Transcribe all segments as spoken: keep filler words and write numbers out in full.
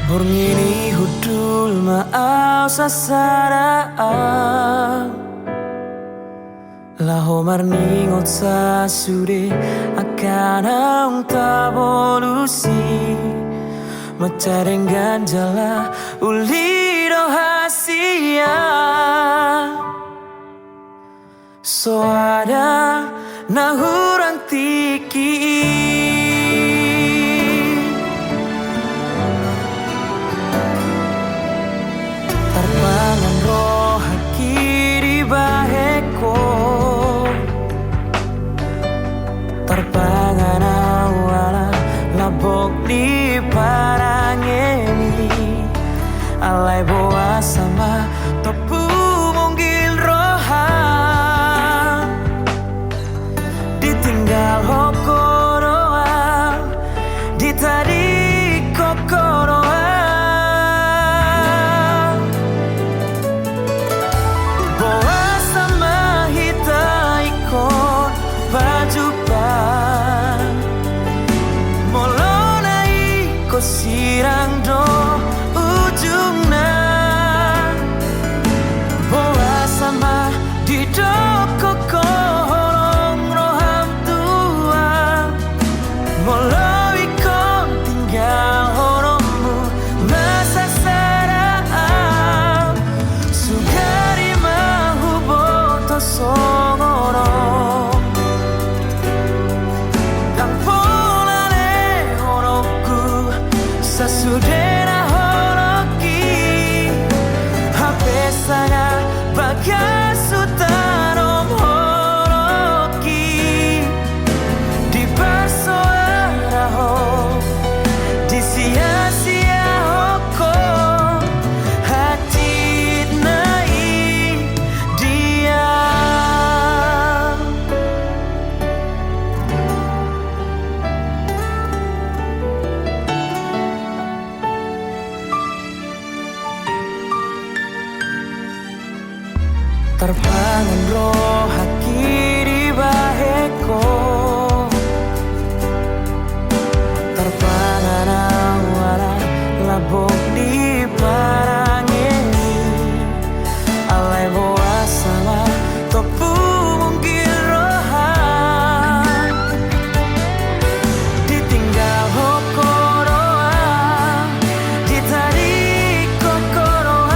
Borngin i hundul ma au sasada au, laho marningot sasude angka naung tabolus i. Mansai denggan jala uli do hasian. So ada na hurang tingki i. Tarpangan rohangki dibahen ho. Tarpangan au ala lambok ni parange mi. Alai boasa ma tompu munggil roham. Ditinggalhon ho do au, ditadingkon ho do au. Boasa ma hita ingkon pajumpang, molo na ingkon sirang do ujungna. Boasa ma didok ho holong roham tu au, molo ingkon tinggalhononmu ma sasada au. Sugari ma huboto songon on. Ndang pola lehononku sasude na holongki. Hape sanga bagas hutanom holongki. Diparsoara ho, disiasiahon ho, hatitna i dia. Tarpangan rohangki dibahen ho. Tarpangan au ala lambok ni parange mi. Alai boasa ma tompu munggil roham. Ditinggalhon ho do au, ditadingkon ho do au.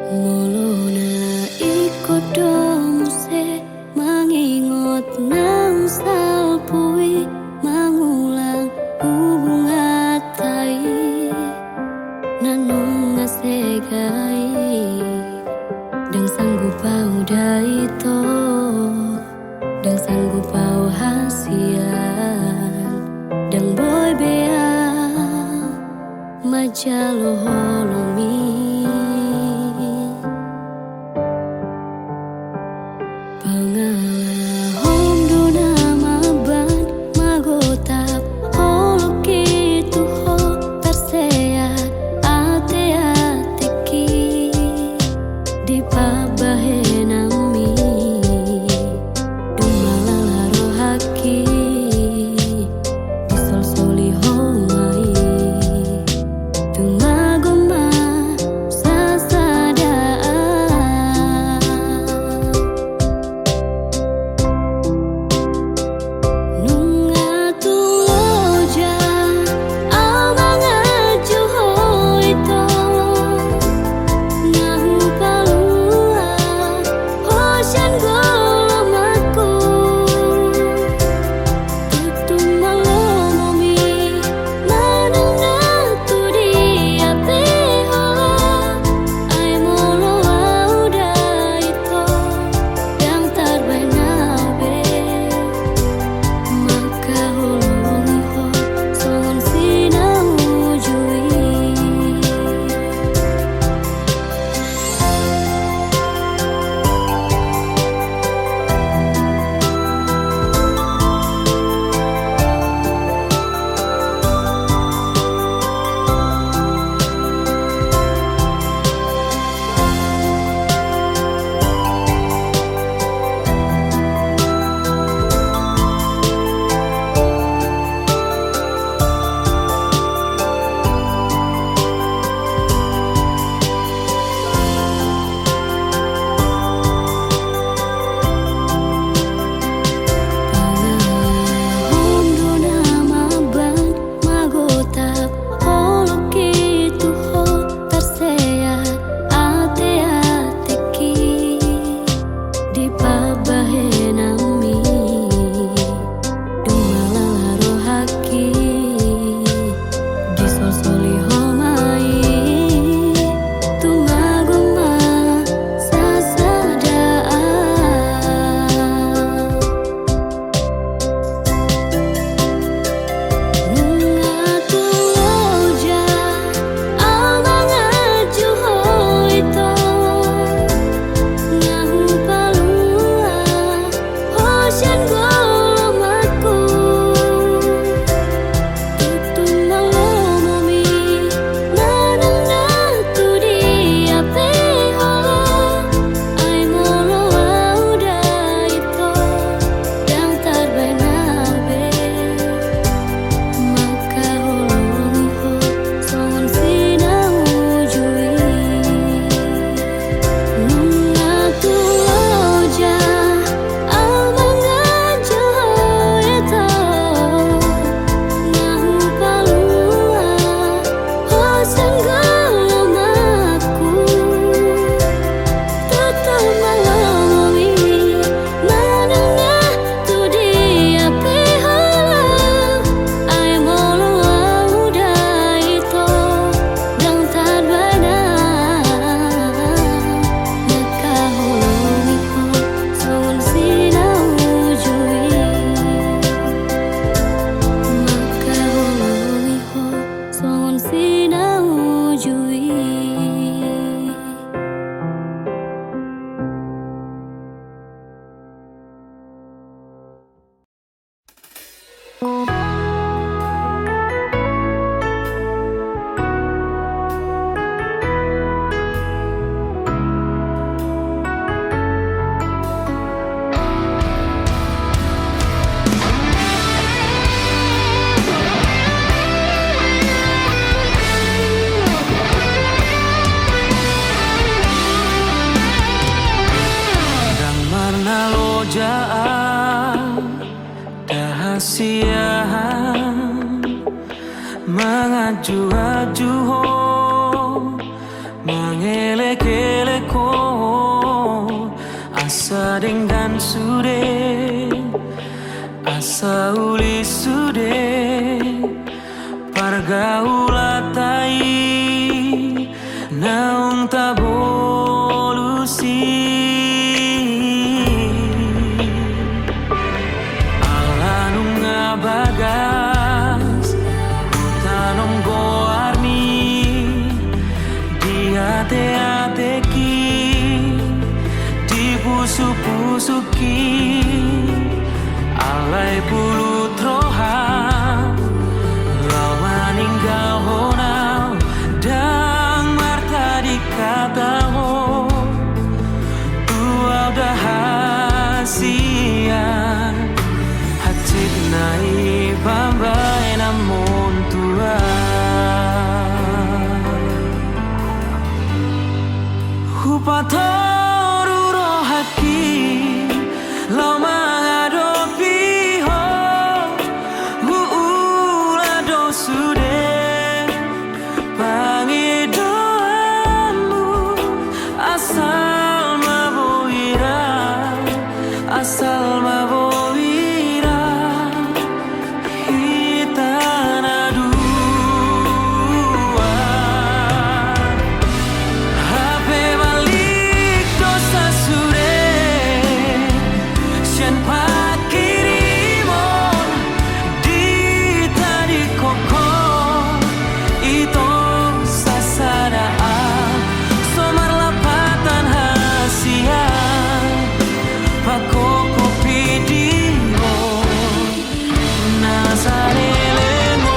Molo na ingkon do muse mangingot naung salpu i, mangulang hubunganta i na nunga sega i, ndang sanggup au da ito. Ndang sanggup au hasian, ndang boi be au manjalo holongmi. Pangalahom do na mamban, magotap holong i tu ho, tarseat ateateki. Di pambahenanmi dung malala rohangki, disolsoli ho ma i, tumagom ma sasada. Nunga tu loja au manganju ho ito, nga hupalua ho sian golomanku. Tutu mangolomi manang na tu dia pe ho, ai molo au da ito, ndang tarbaen au be mangkaholongi ho songon sinauju i. Pangalahom do na mamban, magotap holong i tu ho, tarseat ateateki. Di pambahenanmi dung malala rohangki, disolsoli ho ma i, tumagom ma sasada. Nunga tu loja au manganju ho ito, nga hupalua ho sian golomanku. Tutu mangolomi manang na tu dia pe ho, ai molo au da ito, ndang tarbaen au be mangkaholongi ho songon sinauju i. Nunga tu loja au manganju ho ito, nga hupalua ho sian golomanku. Tutu mangolomi manang na tu dia pe ho, ai molo au da ito, ndang tarbaen au mangkaholongi ho songon sinauju i. Mangkaholongi ho songon sinauju i. Ndang marnaloja au da hasian, manganju-anju ho, mange Elekelek ho asa denggan sude, asa uli sude pargaulanta i naung tabolus i. Ala nunga bagas hutanom goarmi di ateateki, di pusukpusuki. Alai pulut roha laho maninggalhon au, ndang martadingkata ho tu au da hasian. Hansit nai pambahenanmon tu au. Hupatoru rohangki laho mangadopi ho, huula do sude pangidoanmu. Asal ma boi ra, asal ma boi ra hita na dua. Hape malik do sasude sian pangkirimon, ditadingkon ho ito sasada, so marlapatan hasian pakokopi di ho na saleleng on.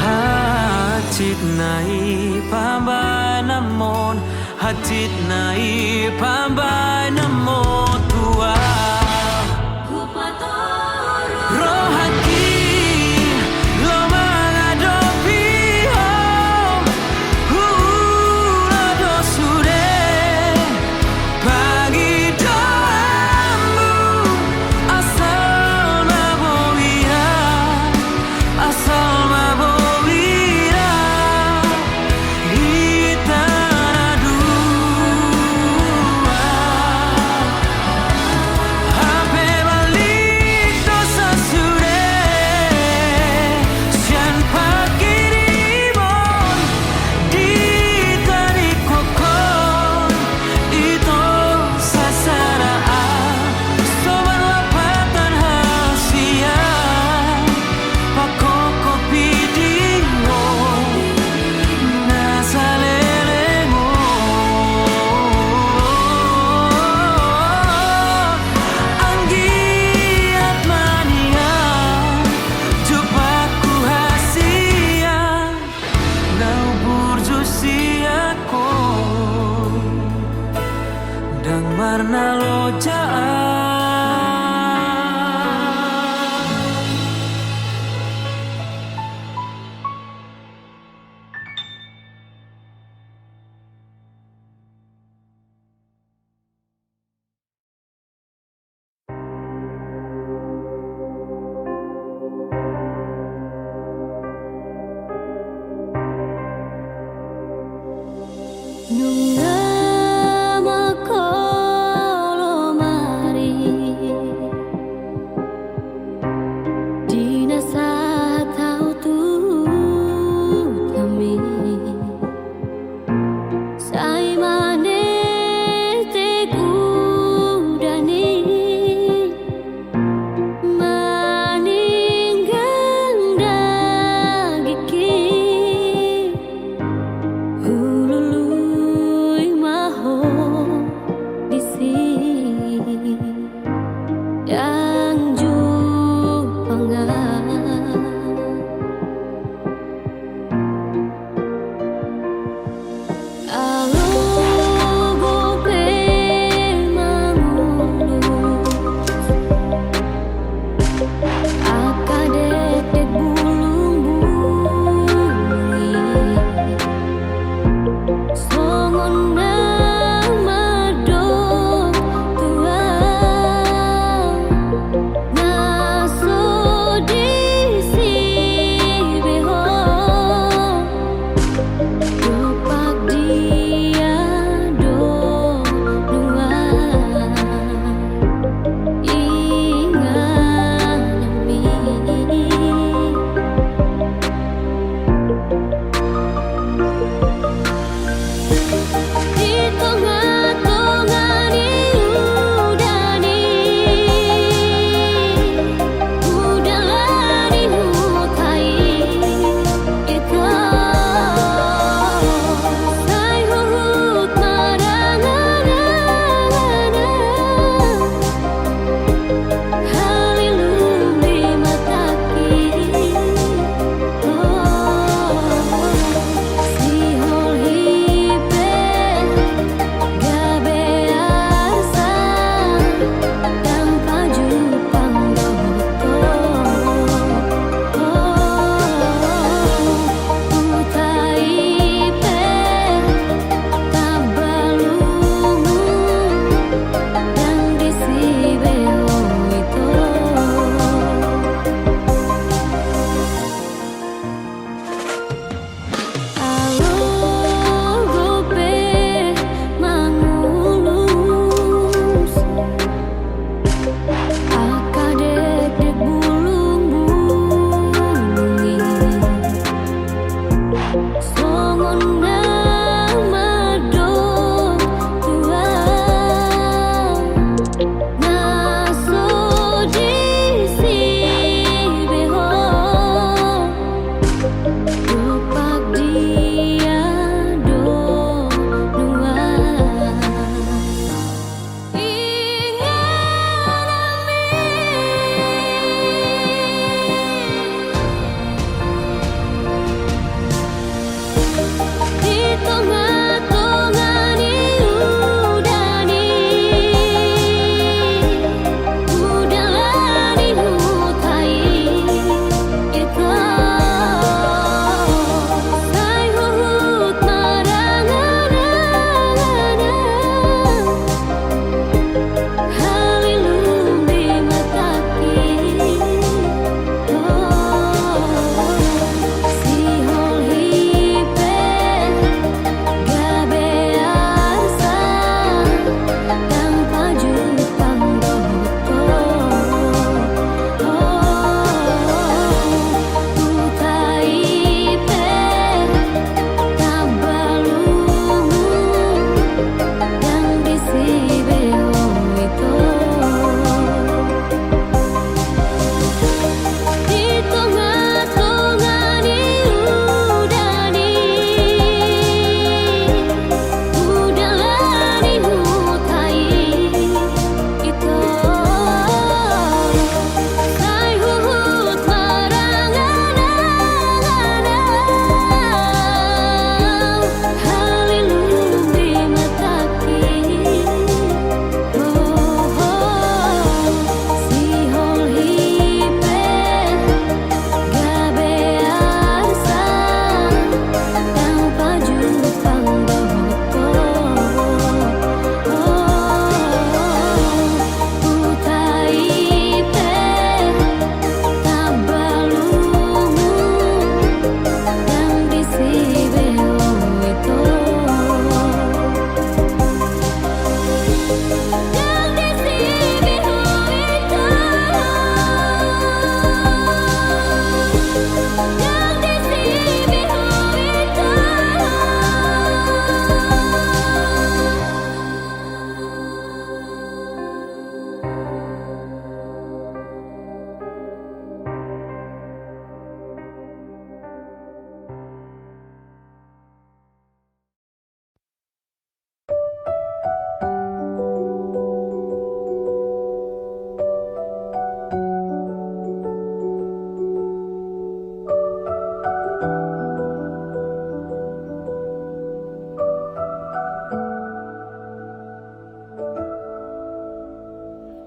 Hansit nai pambahenanmon, hansit nai pambahenanmon tu au. Rohangki laho mangadopi ho, huula do sude pangidoanmu. Asal ma boi ra, asal ma boi ra hita na dua. Hape malik do sasude sian pangkirimon, ditadingkon ho ito sasada, so marlapatan hasian pakokopi di ho na saleleng on. Anggiat ma nian jumpa hasian na burju sian ho, ndang marnalojaan. Nunga mangkolo maringan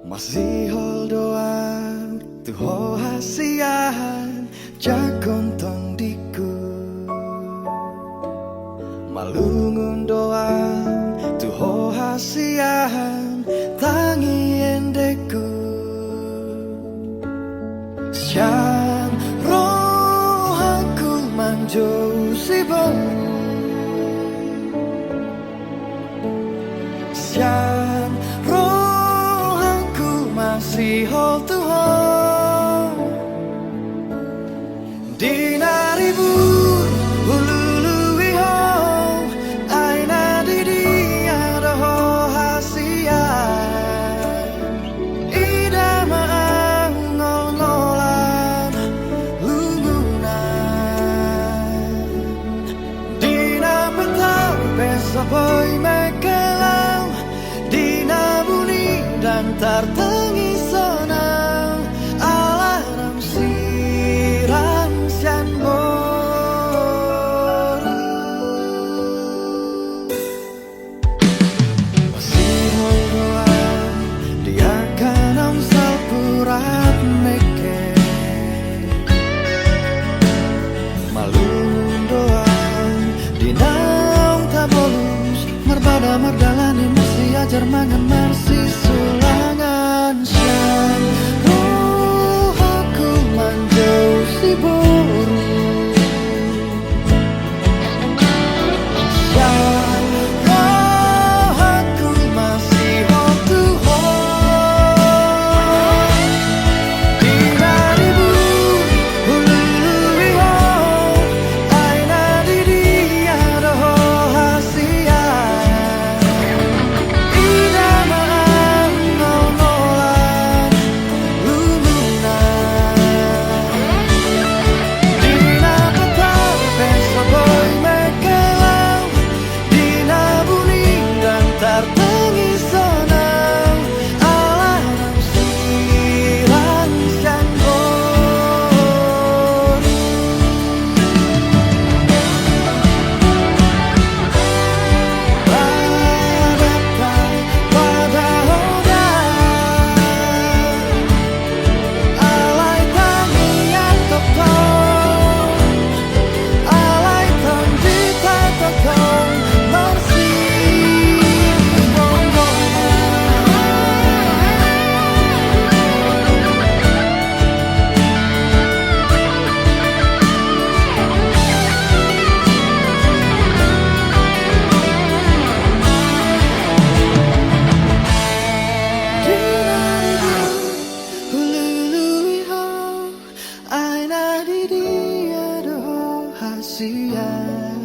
Masihol do ahu tu ho hasian, jagon tondingku. Malungun do ahu tu ho hasian, tangi endengku. Sian rohangku manjou siboru. Sian rohangku masihol tu ho. Di na ribur hulului ho, ai na di dia do ho hasian. Ida ma ahu ngolngolan lungunan. Di na petau pe so boi mengkelang, di na buni ndang tartangi sonang, ala naung sirang sian boru. Masihol do ahu di angka naung salpu rap mekeng. Malungun do ahu di naung tabolus, marbada mardalani, marsiajar mangan marsisulangan. Sian rohangku manjou siboru. Sian rohangku masihol tu ho. Di na ribur hulului ho, ai na di dia do ho hasian. Ida ma ahu ngolngolan lungunan. Di na petau pe so boi mengkelang, di na buni ndang tartangi sonang, ala naung sirang sian boru. Badan tang pada hoda, alai tangiang tongtong, alai tong di tatongtong marsigomgoman. Di na ribur hulului ho, ai na di dia do ho hasian.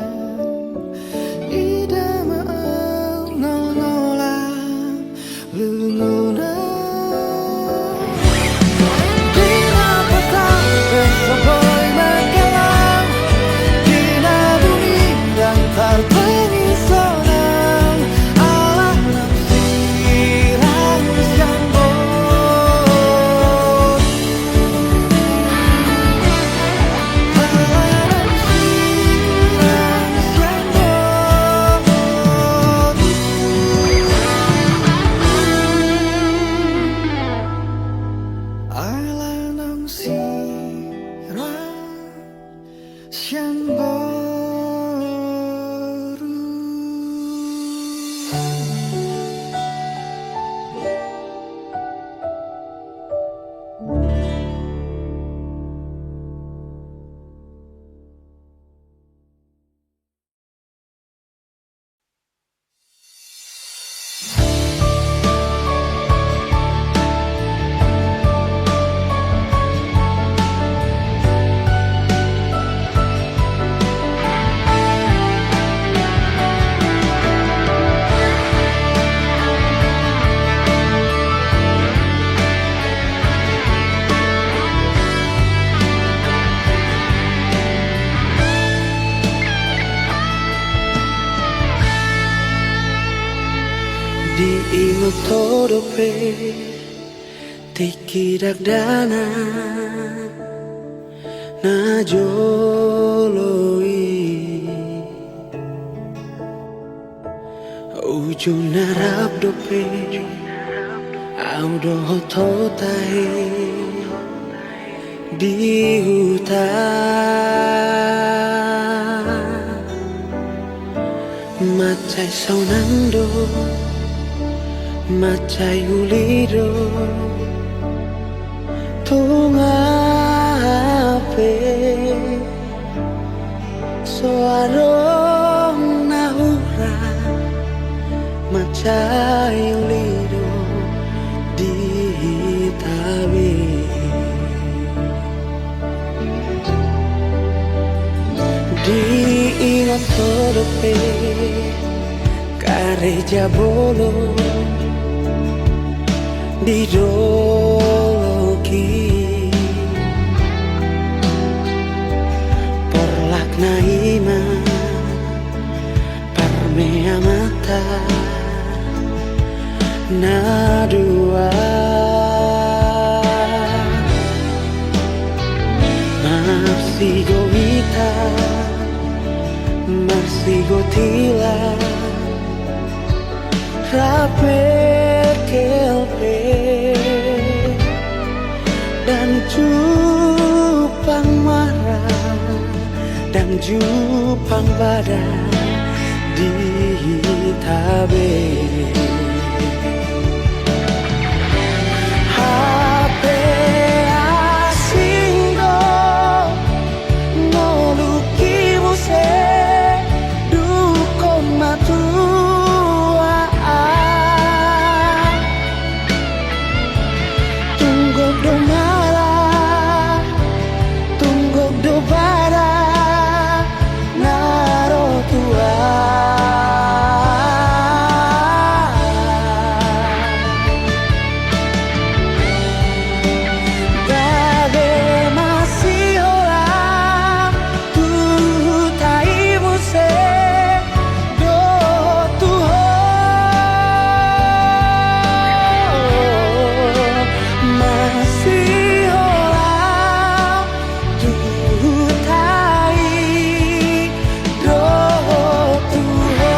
Ida ma ahu ngolngolan lungunan. Di na petau pe so boi mengkelang, di na buni ndang tartangi sonang, ala naung sirang sian boru. Ala naung sirang sian boru. Diingot ho dope tingki dakdanak na jolo i. Ujungna rap dope Au dohot hota i di huta, mansai sonang do, mansai uli do, tung hape so adong na hurang, mansai uli do di hita be. Diingot ho dope gareja bolon di dolok i, porlakna i ma parmeamanta na dua. Marsigomita, marsigotila, rap mengkelpe, ndang jumpang mara, ndang jumpang badan di hita be. Hape asing do ngolungki muse, dungkon ma tu ahu. Tung gok do mara, tung gok do badan na ro tu ahu. Gabe masiholang tu huta i muse dohot tu ho. Masiholang tu huta i dohot tu ho.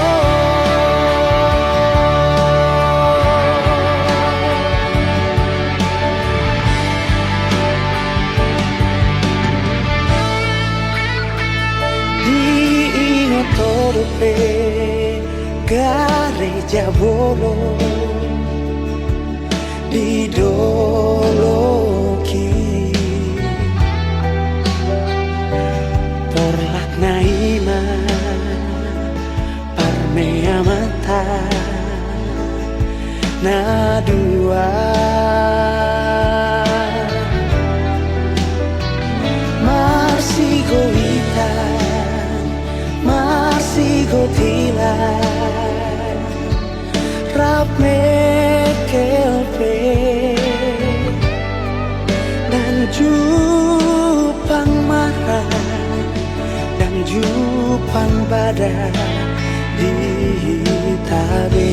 Diingot ho dope gareja bolon di dolok i, porlakna i ma parmeamanta na dua. Marsigoitan, marsigotilan, rap mengkelpe, ndang jumpang mara, ndang jumpang badan di hita be.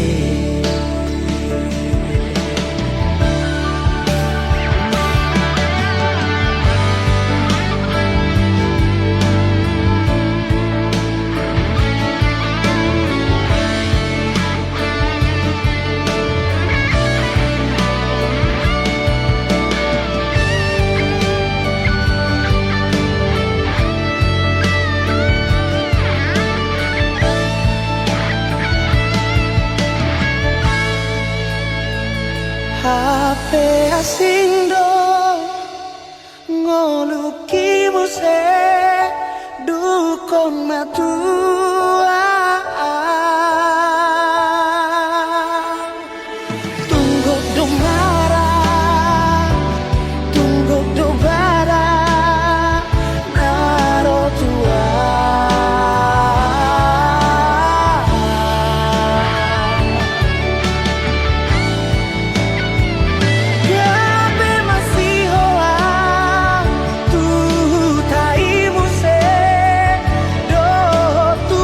Hape asing do ngolungki muse, dungkon ma tu ahu. Tung gok do mara, tung gok do badan na ro tu ahu. Gabe masiholang tu huta i muse dohot tu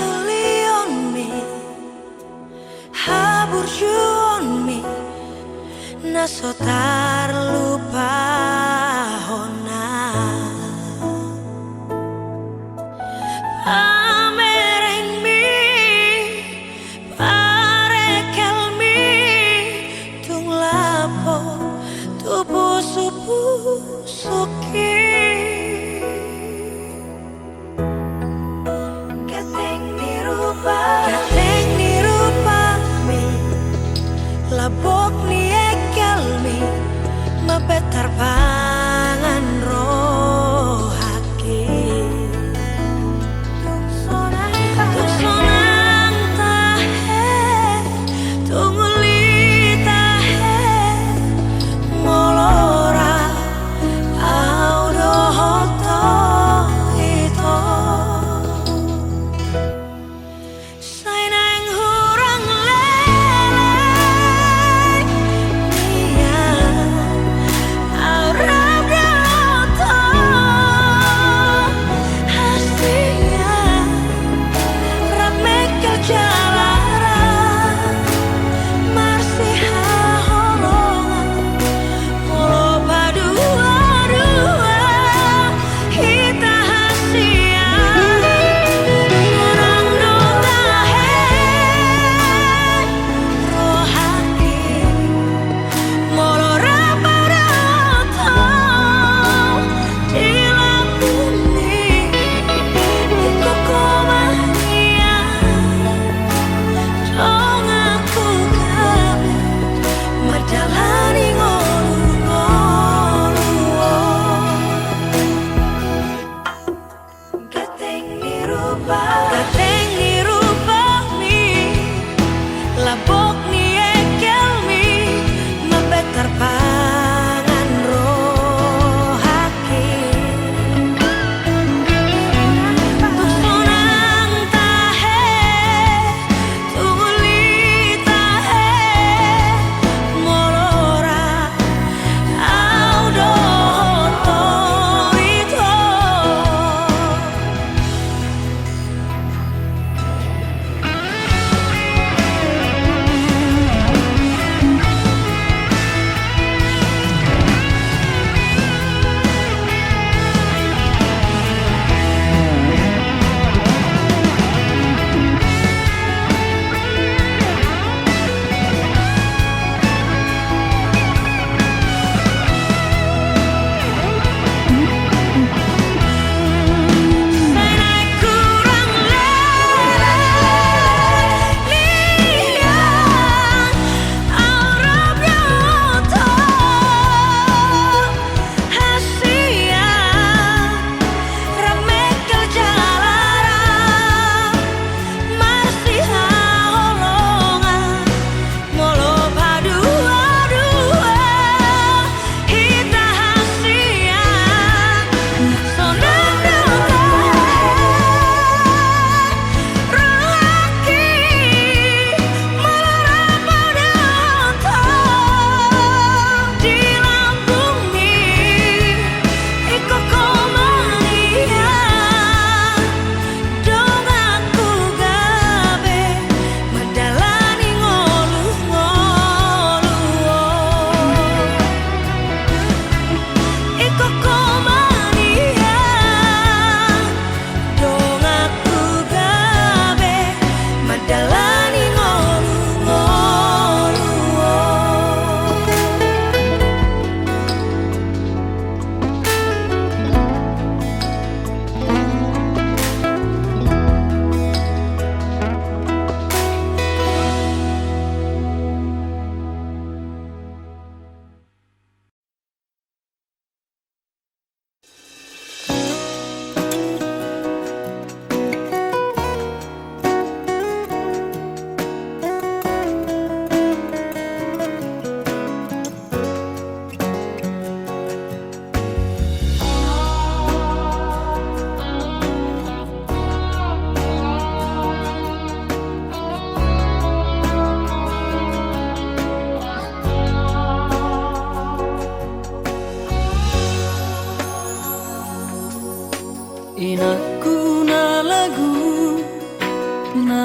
Hahaliangmi, haburjuonmi, na so tarlupahon. Pamerengmi, parekelmi, tung lapo tu pusupusungki. Ganteng ni rupa, ganteng ni rupami, labok ni ekelmi, mampetar pangan rohangki. Tung sonang tahe, tung sonang tahe, tung uli tahe, molo ra au dohot ho ito. Sai naeng hurang leleng nian au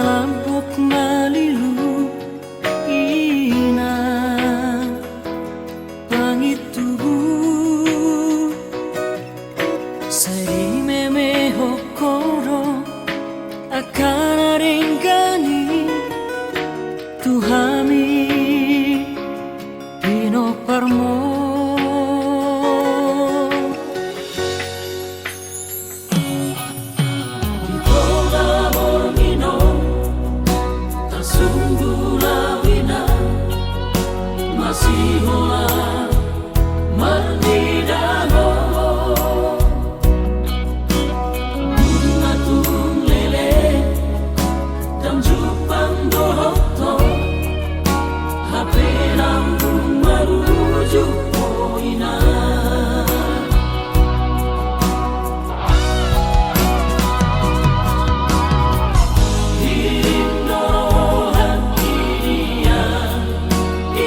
Tampuk malilu ina pangintubu, sai dimemehon ho do angka na denggan i tu hami pinomparmon. Di tonga borngin on, tarsungkul au ina, masihola marnida ho. Nunga tung leleng, ndang jumpang dohot ho, hape ndang dung marujuk ho ina. Hirim do rohangki di an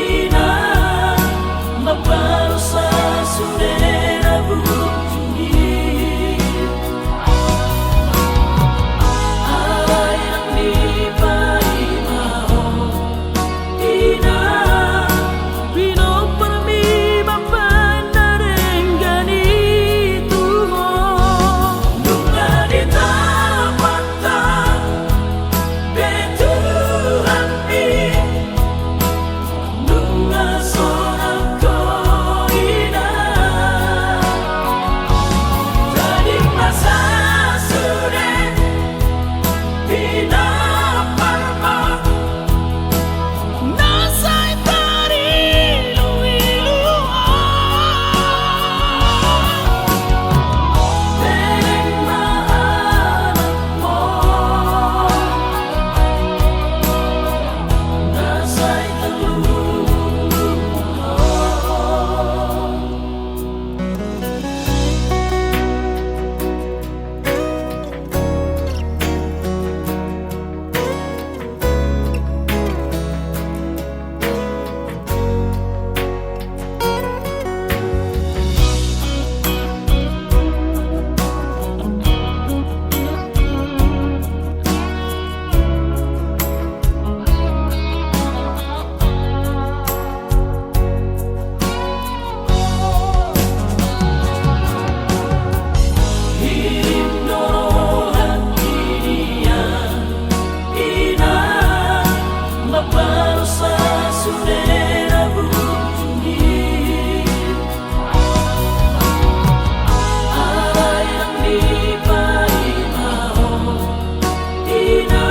ina, mambalos sude na bujur i. Alai ndang dipaima ho ina, pinomparmi mambahen na denggan i tu ho. Nunga ditambahon be Tuhanmi, nunga sonang ho ina. Tading ma sude pinomparmon na sai tariluilu on. Bereng ma anakmon na sai tarlumobi on. Hirim do rohangki di an ina, mambalos sude na bujur i. Alai ndang dipaima ho ina,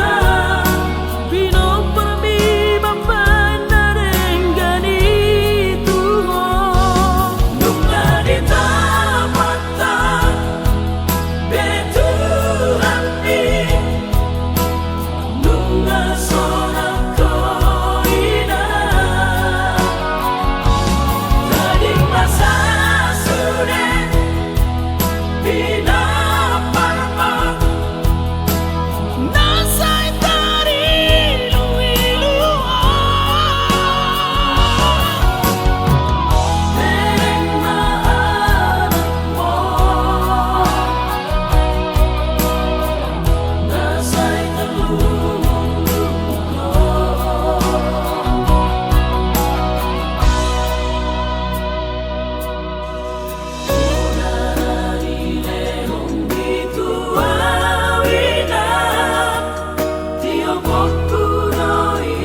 pinomparmi mambahen na denggan i tu ho. Nunga ditambahon be Tuhanmi, nunga sonang ho ina. Tading ma sude pinomparmon na sai tariluilu on. Bereng ma anakmon na sai tarlumobi on. Poda na dilehon di tu au ina, tiopku do i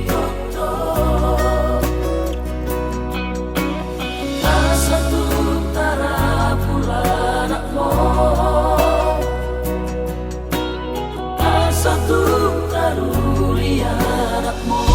toto. Asa tung tarapul anakmon, asa tung taruli anakmon.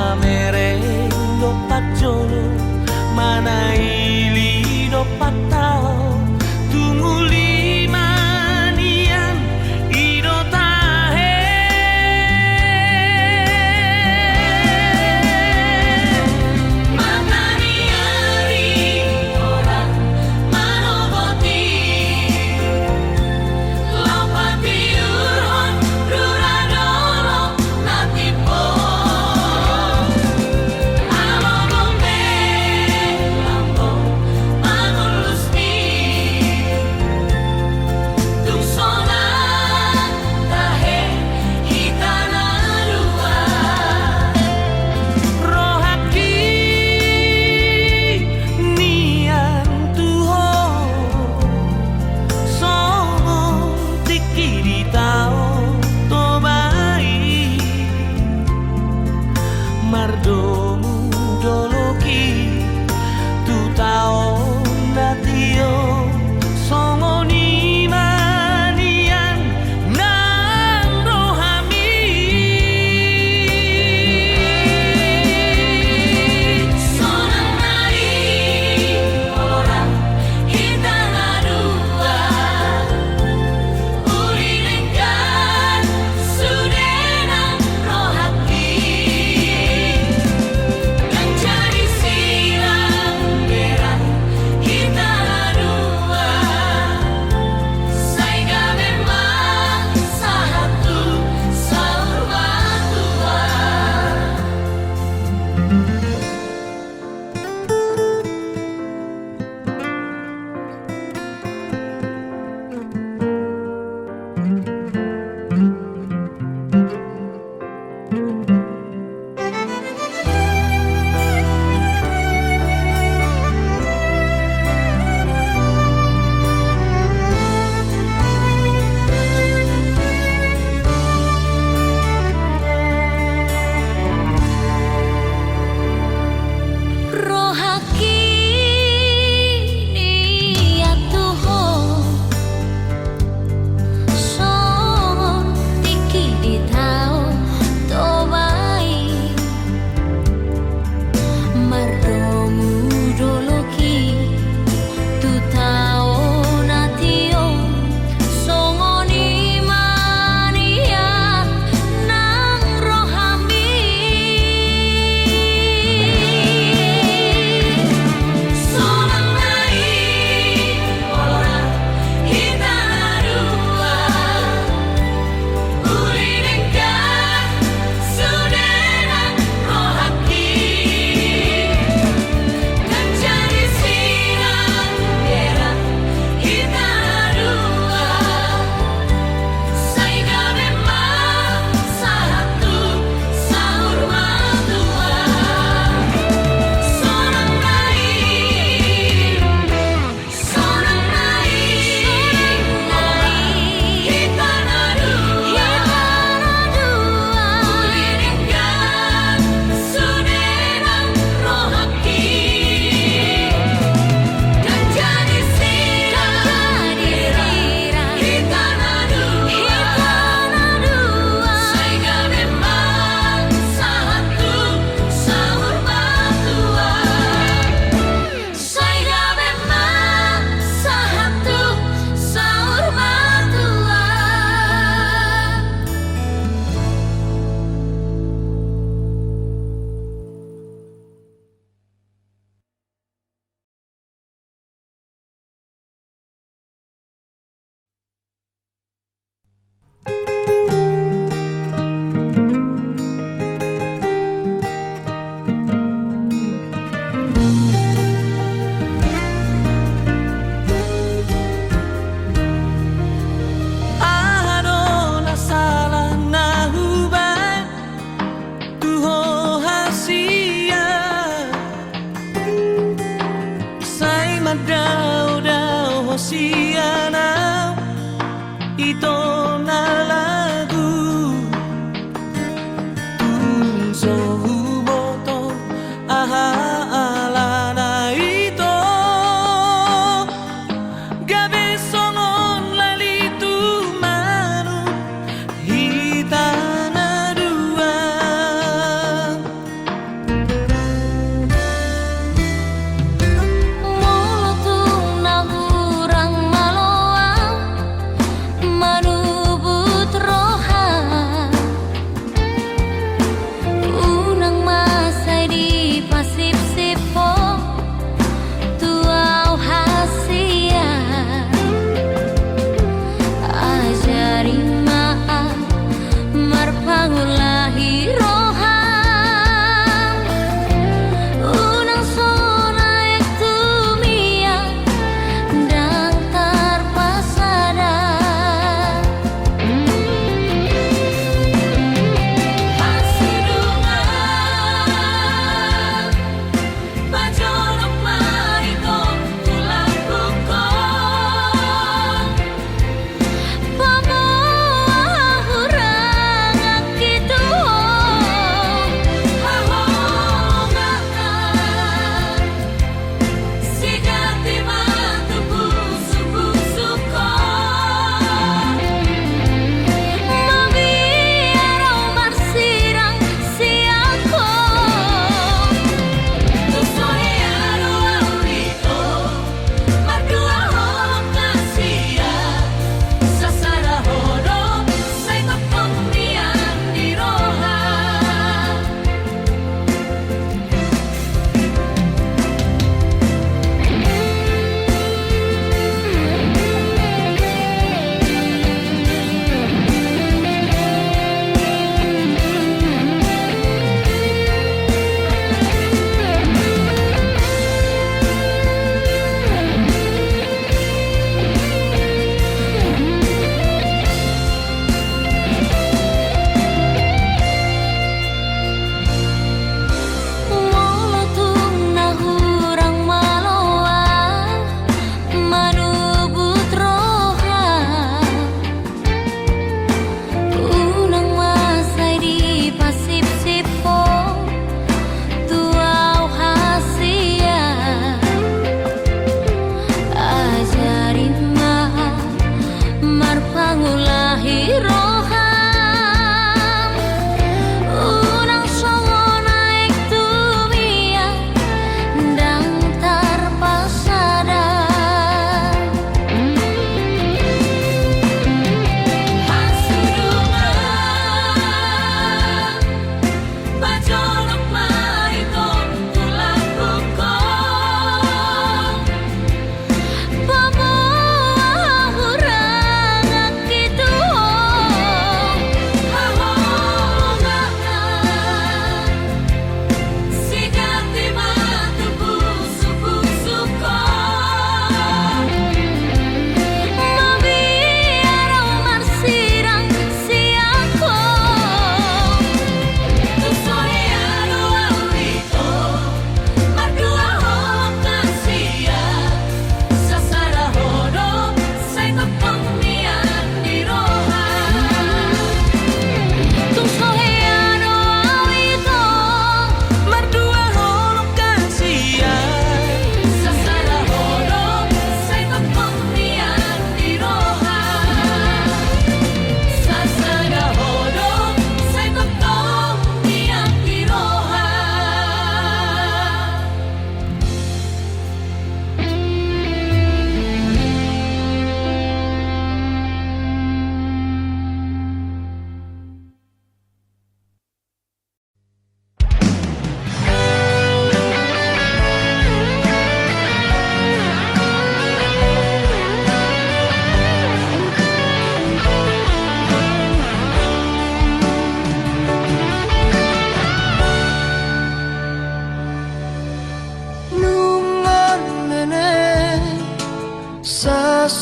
Mamereng dompak jolo, manaili dompak tao, tung uli ma nian i do tahe. Mata ni ari horas manogoti, laho patiurhon rura dolok na timbo. Alo gombe lambok pangulusmi, tung sonang tahe hita na dua. Rohangki nian tu ho songon tingki di tao Toba i, mardomu dolok i tu tao na tio, songon i ma nian nang rohami. Sonang ma di horas hita na dua, uli denggan sude nang rohangki.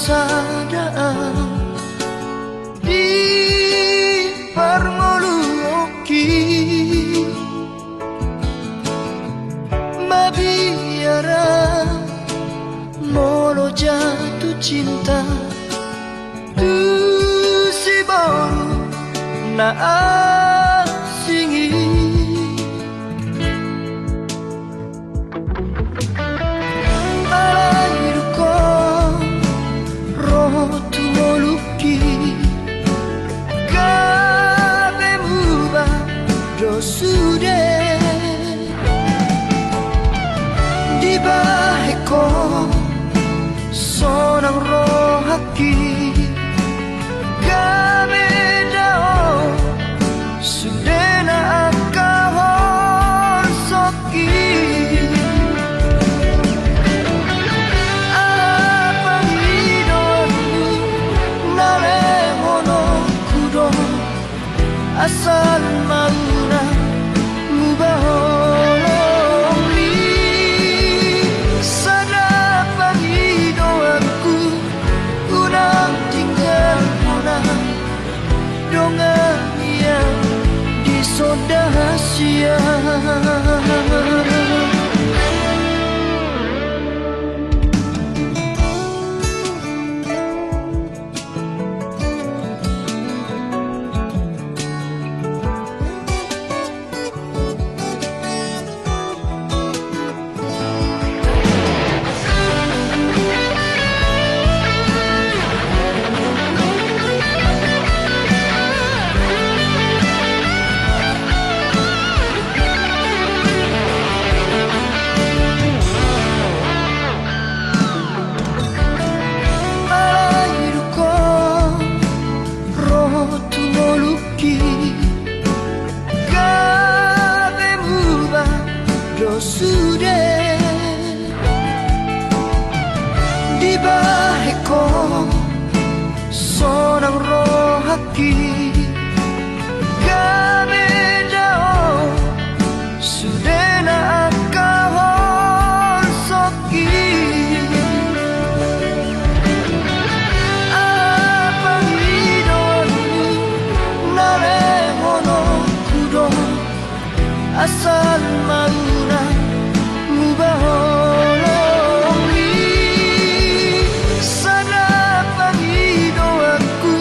Sada au di parngoluonki, mabiar au molo jatuh cinta tu si boru na asing i. Alai dung ho ro tu ngolungki, gabe muba do sude. Dibahen ho sonang rohangki, gabe dao sude na angka holsongki. Aha pangidoanmu na lehononku do, asal ma unang muba holongmi. Sada pangidoanku, unang tinggal hona dongan nian di sonda sian. Alai dung ho ro tu ngolungki, gabe muba do sude. Dibahen ho sonang rohangki, gabe dao sude na angka holsongki. Aha pangidoanmu na lehononku do, asal ma unang muba holongmi. Sada pangidoanku,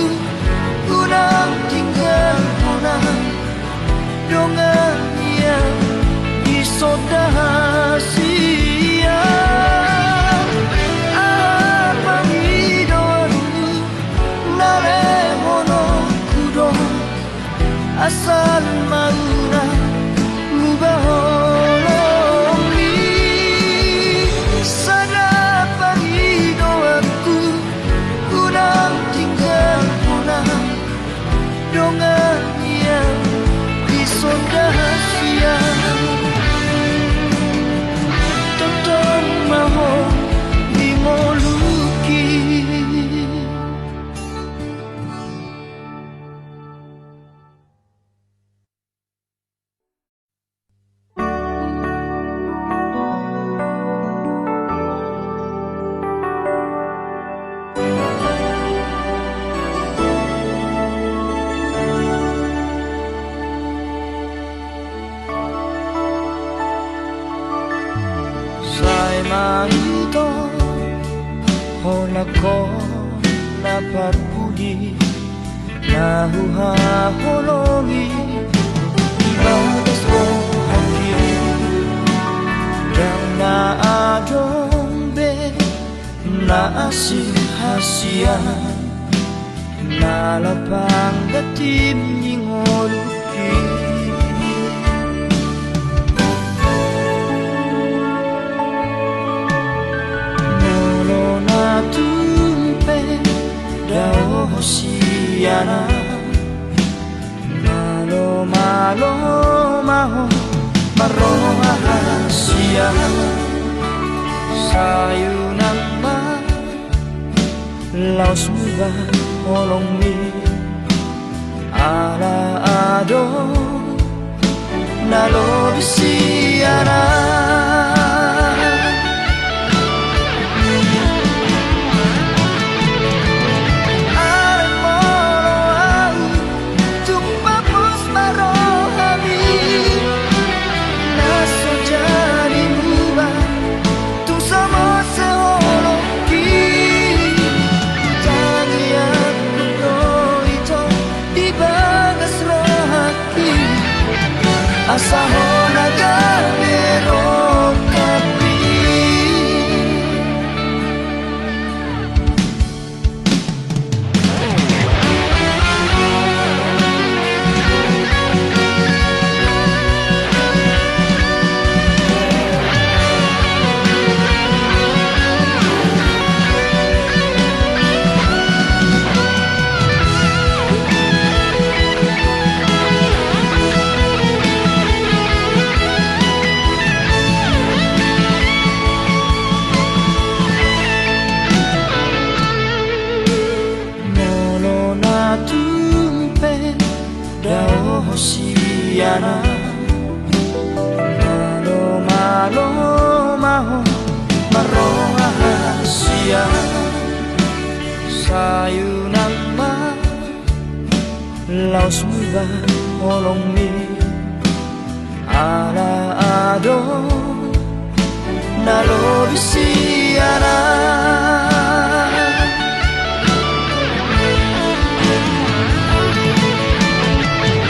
unang tinggal hona dongan nian di sonda sian. Aha pangidoanmu na lehononku do, asal ma unang muba holongmi. Sada pangidoanku, unang tinggal hona dongan nian di sonda sian. Tongtong ma ho di ngolungki. Sai ma ito holan ho na parpudi na huhaholongi di bagas rohangki. Ndang na adong be na asing hasian na lapang ganti ni ngolungki. Molo na tung pe dao ho sian au, malo, malo ma ho marroha hasian. Sai unang ma laos muba holongmi, ala adong na lobi sian au. Marroha sian sayunanma, laos muba holongmi ala adong na lobi sian ahu.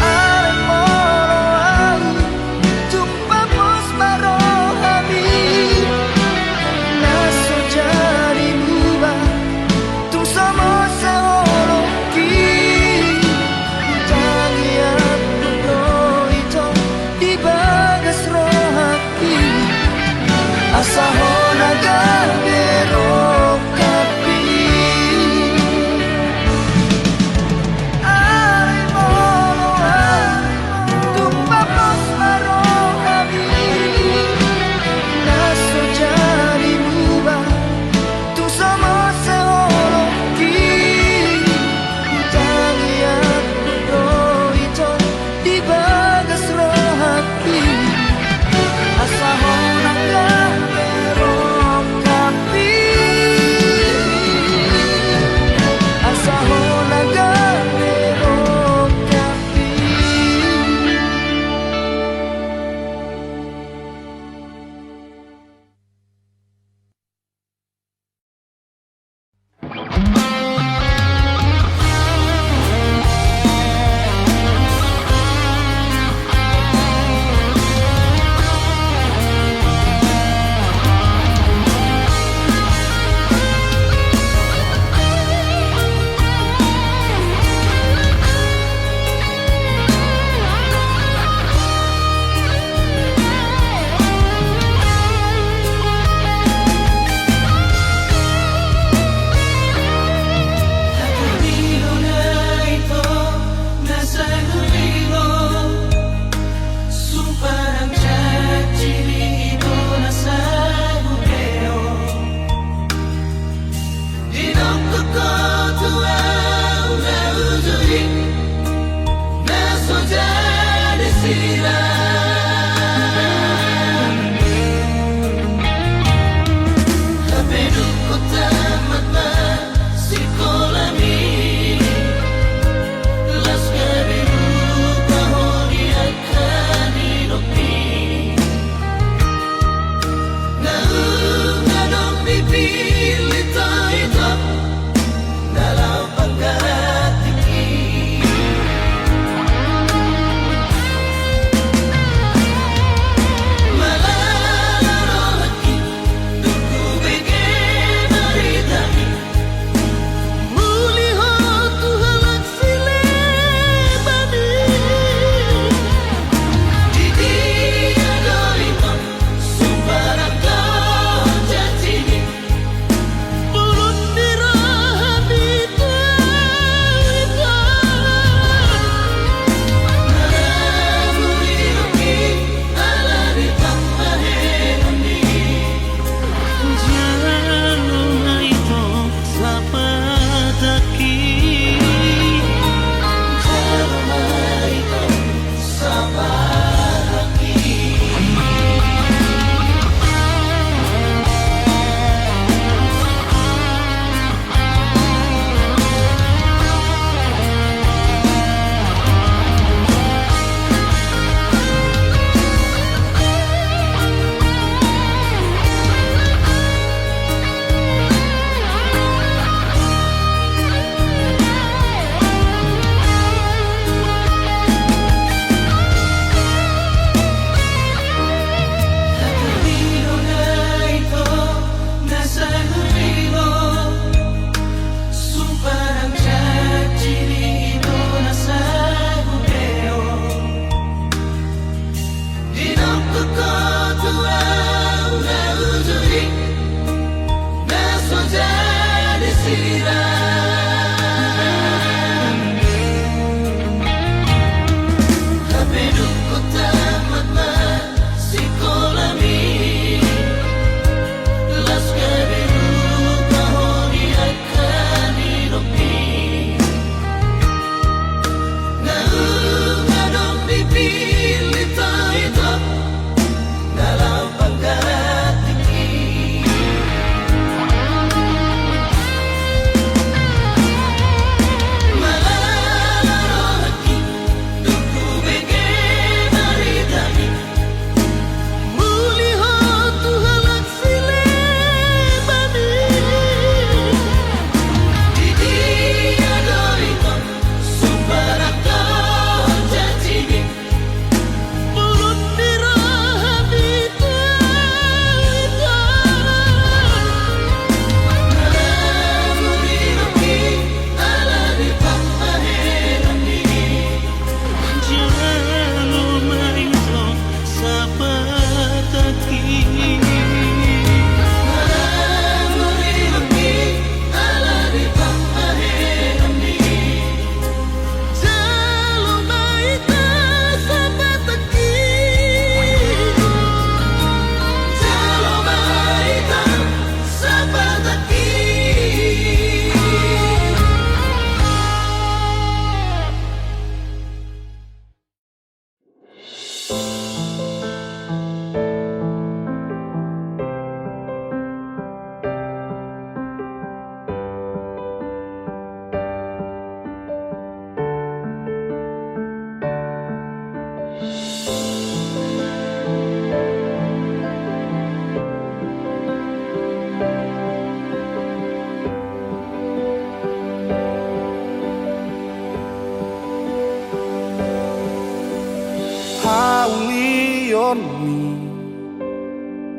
Alai molo ahu tung pos ma rohami, na so jadi muba tung so mose holongki. Tangiang do ito di bagas rohangki, asa hona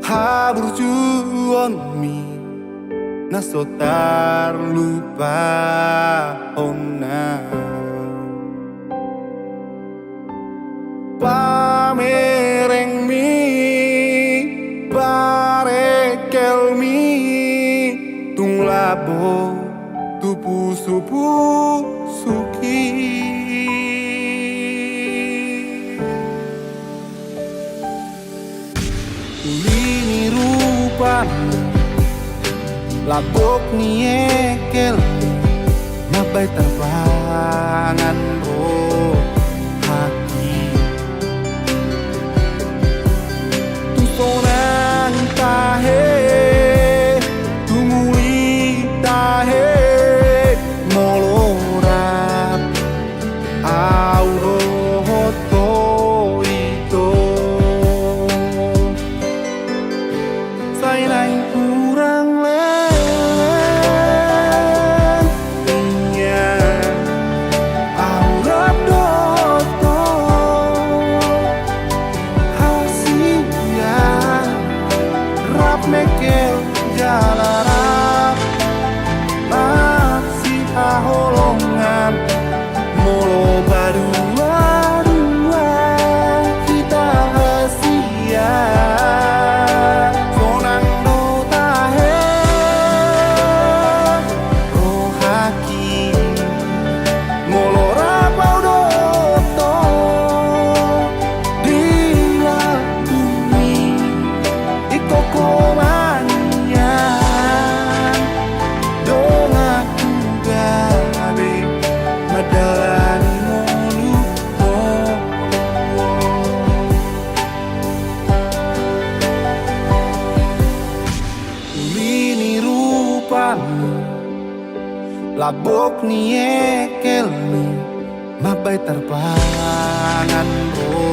Haburjuonmi na so tarlupahon au. Pamerengmi, parengkelmi, tung lambok tu pusupusungki. Uli ni rupam, lambok ni engkel, mambahen tarpangan rohangki. Tung sonang tahe, tung uli tahe, molo rap au dohot ho ito. Sai naeng hurang leleng, inna au rap dohot ho. Hasian, rap mengkel jala rap masihaholongan. Molo paduadua hita hasian, sonang do tahe rohangki. Molo rap au dohot ho di lambungmi, ingkon ho ma nian donganku gabe mandalani ngolu on. Uli ni rupam, lambok ni engkelmi, mambahen tarpangan rohangki.